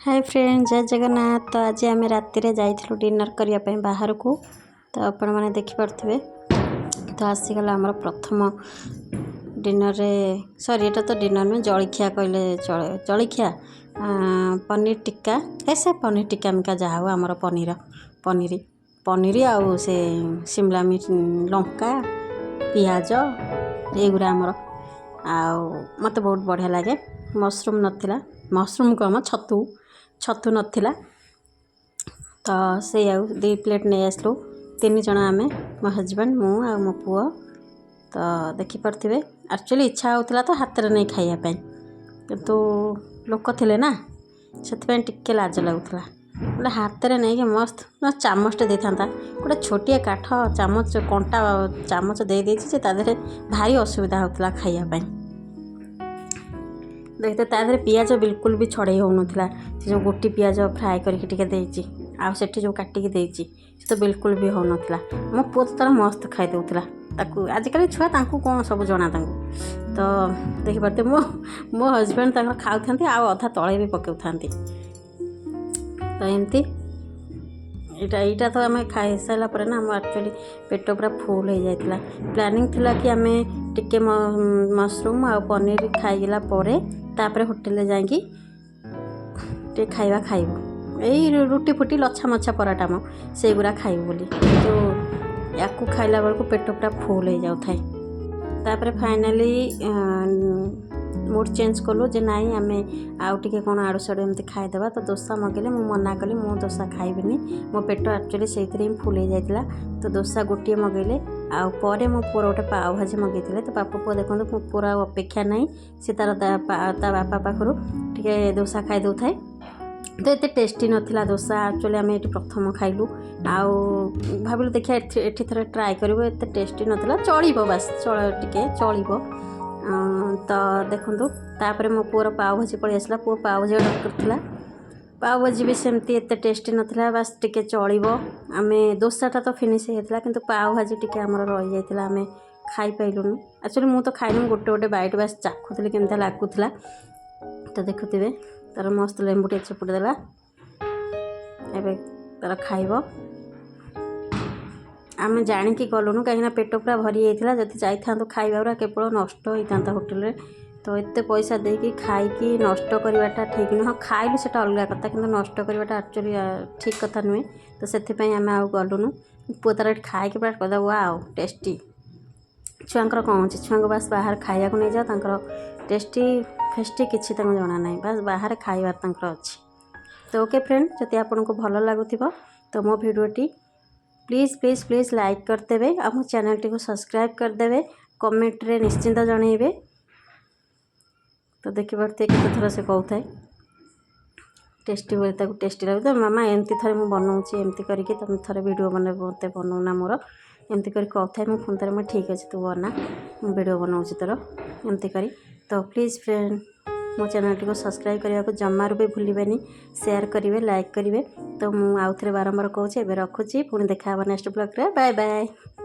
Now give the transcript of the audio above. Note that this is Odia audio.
ହାଏ ଫ୍ରେଣ୍ଡ, ଜୟ ଜଗନ୍ନାଥ। ତ ଆଜି ଆମେ ରାତିରେ ଯାଇଥିଲୁ ଡିନର୍ କରିବା ପାଇଁ ବାହାରକୁ। ତ ଆପଣମାନେ ଦେଖିପାରୁଥିବେ, ତ ଆସିଗଲା ଆମର ପ୍ରଥମ ଡିନରରେ, ସରି, ଏଇଟା ତ ଡିନର୍ ନୁହେଁ, ଜଳଖିଆ କହିଲେ ଚଳେ। ଜଳଖିଆ ପନିର ଟିକ୍କା, ଏ ସେ ପନିର ଟିକ୍କା ମିକା ଯାହା ହଉ, ଆମର ପନିର ପନିର ପନିର ଆଉ ସେ ସିମଲା ମିର୍ଚ, ଲଙ୍କା, ପିଆଜ, ଏଇଗୁଡ଼ା ଆମର। ଆଉ ମୋତେ ବହୁତ ବଢ଼ିଆ ଲାଗେ। ମସରୁମ୍ ନଥିଲା, ମସରୁମ୍ କମ, ଛତୁ ଛତୁ ନଥିଲା। ତ ସେଇ ଆଉ 2 ପ୍ଲେଟ୍ ନେଇ ଆସିଲୁ, ତିନି ଜଣ ଆମେ, ମୋ ହଜବେଣ୍ଡ, ମୁଁ ଆଉ ମୋ ପୁଅ। ତ ଦେଖିପାରୁଥିବେ, ଆକ୍ଚୁଆଲି ଇଚ୍ଛା ହେଉଥିଲା ତ ହାତରେ ନେଇ ଖାଇବା ପାଇଁ, କିନ୍ତୁ ଲୋକ ଥିଲେ ନା, ସେଥିପାଇଁ ଟିକେ ଲାଜ ଲାଗୁଥିଲା। ଗୋଟେ ହାତରେ ନେଇକି ମସ୍ତ ନା ଚାମଚଟେ ଦେଇଥାନ୍ତା, ଗୋଟେ ଛୋଟିଆ କାଠ ଚାମଚ, କଣ୍ଟା ଚାମଚ ଦେଇଦେଇଛି ଯେ ତା ଦେହରେ ଭାରି ଅସୁବିଧା ହେଉଥିଲା ଖାଇବା ପାଇଁ। ଦେଖିତେ, ତା ଦେହରେ ପିଆଜ ବିଲକୁଲ ବି ଛଡ଼େଇ ହେଉନଥିଲା। ସେ ଯେଉଁ ଗୋଟି ପିଆଜ ଫ୍ରାଏ କରିକି ଟିକେ ଦେଇଛି ଆଉ ସେଠି ଯେଉଁ କାଟିକି ଦେଇଛି, ସେ ତ ବିଲକୁଲ ବି ହେଉନଥିଲା। ମୋ ପୁଅ ତ ତାର ମସ୍ତ ଖାଇ ଦେଉଥିଲା। ତାକୁ ଆଜିକାଲି ଛୁଆ, ତାଙ୍କୁ କ'ଣ ସବୁ ଜଣା ତାଙ୍କୁ। ତ ଦେଖିପାରୁଥିବେ, ମୋ ମୋ ହଜବେଣ୍ଡ ତାଙ୍କର ଖାଉଥାନ୍ତି ଆଉ ଅଧା ତଳେ ବି ପକାଉଥାନ୍ତି। ତ ଏମିତି ଏଇଟା ଏଇଟା ତ ଆମେ ଖାଇସାରିଲା ପରେ ନା ଆମ ଆକ୍ଚୁଆଲି ପେଟ ପୁରା ଫୁଲ୍ ହେଇଯାଇଥିଲା। ପ୍ଲାନିଂ ଥିଲା କି ଆମେ ଟିକେ ମସରୁମ୍ ଆଉ ପନିର ଖାଇଗଲା ପରେ ତାପରେ ହୋଟେଲରେ ଯାଇକି ଟିକେ ଖାଇବା ଖାଇବୁ, ଏଇ ରୁଟି ଫୁଟି, ଲଛା ମଛା ପରଟା ମ ସେଇଗୁଡ଼ା ଖାଇବୁ ବୋଲି। କିନ୍ତୁ ୟାକୁ ଖାଇଲା ବେଳକୁ ପେଟ ପୁରା ଫୁଲ୍ ହେଇଯାଉଥାଏ। ତାପରେ ଫାଇନାଲି ମୁଡ଼୍ ଚେଞ୍ଜ କଲୁ ଯେ ନାଇଁ, ଆମେ ଆଉ ଟିକେ କ'ଣ ଆଡ଼ୁ ସାଡ଼ୁ ଏମିତି ଖାଇଦେବା। ତ ଦୋସା ମଗେଇଲେ, ମୁଁ ମନା କଲି, ମୁଁ ଦୋସା ଖାଇବିନି। ମୋ ପେଟ ଆକ୍ଚୁଆଲି ସେଇଥିରେ ହିଁ ଫୁଲ୍ ହେଇଯାଇଥିଲା। ତ ଦୋସା ଗୋଟିଏ ମଗେଇଲେ ଆଉ ପରେ ମୋ ପୁଅର ଗୋଟେ ପାଓ ଭାଜି ମଗେଇଥିଲେ। ତ ବାପ ପୁଅ ଦେଖନ୍ତୁ, ମୋ ପୁଅର ଆଉ ଅପେକ୍ଷା ନାହିଁ, ସେ ତାର ତା ବାପା ପାଖରୁ ଟିକେ ଦୋସା ଖାଇ ଦେଉଥାଏ। ତ ଏତେ ଟେଷ୍ଟି ନଥିଲା ଦୋସା। ଆକ୍ଚୁଆଲି ଆମେ ଏଠି ପ୍ରଥମ ଖାଇଲୁ ଆଉ ଭାବିଲୁ ଦେଖିବା ଏଠି ଏଠି ଥରେ ଟ୍ରାଏ କରିବୁ। ଏତେ ଟେଷ୍ଟି ନଥିଲା, ଚଳିବ ବାସ୍, ଚଳ ଟିକେ ଚଳିବ। ତ ଦେଖନ୍ତୁ, ତାପରେ ମୋ ପୁଅର ପାଓ ଭାଜି ପଳେଇ ଆସିଲା। ପୁଅ ପାଓ ଭାଜି ଅର୍ଡ଼ର କରିଥିଲା। ପାଓ ଭାଜି ବି ସେମିତି ଏତେ ଟେଷ୍ଟି ନଥିଲା, ବାସ୍ ଟିକେ ଚଳିବ। ଆମେ ଦୋସାଟା ତ ଫିନିଶ୍ ହେଇଯାଇଥିଲା, କିନ୍ତୁ ପାଓ ଭାଜି ଟିକେ ଆମର ରହିଯାଇଥିଲା, ଆମେ ଖାଇପାରିଲୁନୁ। ଆକ୍ଚୁଆଲି ମୁଁ ତ ଖାଇନି, ମୁଁ ଗୋଟେ ଗୋଟେ ବାଇଟ୍ ବାସ୍ ଚାଖୁଥିଲି କେମିତିଆ ଲାଗୁଥିଲା। ତ ଦେଖୁଥିବେ, ତାର ମସ୍ତ ଲେମ୍ବୁ ଟିକେ ଚିପୁଡ଼ି ଦେଲା, ଏବେ ତାର ଖାଇବ। ଆମେ ଜାଣିକି ଗଲୁନୁ, କାହିଁକିନା ପେଟ ପୁରା ଭରି ଯାଇଥିଲା। ଯଦି ଯାଇଥାନ୍ତୁ, ଖାଇବା ଗୁଡ଼ା କେବଳ ନଷ୍ଟ ହେଇଥାନ୍ତା ହୋଟେଲରେ। ତ ଏତେ ପଇସା ଦେଇକି ଖାଇକି ନଷ୍ଟ କରିବାଟା ଠିକ୍ ନୁହଁ। ଖାଇଲୁ ସେଇଟା ଅଲଗା କଥା, କିନ୍ତୁ ନଷ୍ଟ କରିବାଟା ଆକ୍ଚୁଆଲି ଠିକ୍ କଥା ନୁହେଁ। ତ ସେଥିପାଇଁ ଆମେ ଆଉ ଗଲୁନୁ। ପୁଅ ତାର ଏଠି ଖାଇକି ପୁରା କହିଦେବ, ଆଉ ଟେଷ୍ଟି। ଛୁଆଙ୍କର କ'ଣ ଅଛି? ଛୁଆଙ୍କୁ ବାସ୍ ବାହାରେ ଖାଇବାକୁ ନେଇଯାଅ, ତାଙ୍କର ଟେଷ୍ଟି ଫେଷ୍ଟି କିଛି ତାଙ୍କୁ ଜଣା ନାହିଁ, ବାସ୍ ବାହାରେ ଖାଇବାର ତାଙ୍କର ଅଛି। ତ ଓକେ ଫ୍ରେଣ୍ଡ, ଯଦି ଆପଣଙ୍କୁ ଭଲ ଲାଗୁଥିବ ତ ମୋ ଭିଡ଼ିଓଟି ପ୍ଲିଜ୍ ପ୍ଲିଜ୍ ପ୍ଲିଜ୍ ଲାଇକ୍ କରିଦେବେ ଆଉ ମୋ ଚ୍ୟାନେଲ୍ଟିକୁ ସବସ୍କ୍ରାଇବ୍ କରିଦେବେ। କମେଣ୍ଟରେ ନିଶ୍ଚିନ୍ତ ଜଣାଇବେ। ତ ଦେଖିପାରୁଥିବେ, କେତେ ଥର ସେ କହୁଥାଏ ଟେଷ୍ଟି ବୋଲି, ତାକୁ ଟେଷ୍ଟି ଲାଗୁଛି। ମାମା, ଏମିତି ଥରେ ମୁଁ ବନଉଛି, ଏମିତି କରିକି ତୁମେ ଥରେ ଭିଡ଼ିଓ ବନେଇବ, ମୋତେ ବନଉନା ମୋର, ଏମିତି କରି କହୁଥାଏ। ମୁଁ ପୁଣି ଥରେ, ମୁଁ ଠିକ୍ ଅଛି, ତୁ ବନା, ମୁଁ ଭିଡ଼ିଓ ବନଉଛି ତୋର, ଏମିତି କରି। ତ ପ୍ଲିଜ୍ ଫ୍ରେଣ୍ଡ, ମୋ ଚ୍ୟାନେଲ୍ଟିକୁ ସବସ୍କ୍ରାଇବ୍ କରିବାକୁ ଜମାରୁ ବି ଭୁଲିବେନି। ସେୟାର କରିବେ, ଲାଇକ୍ କରିବେ। ତ ମୁଁ ଆଉ ଥରେ ବାରମ୍ବାର କହୁଛି। ଏବେ ରଖୁଛି, ପୁଣି ଦେଖା ହେବ ନେକ୍ସଟ ବ୍ଲଗ୍ରେ। Bye bye.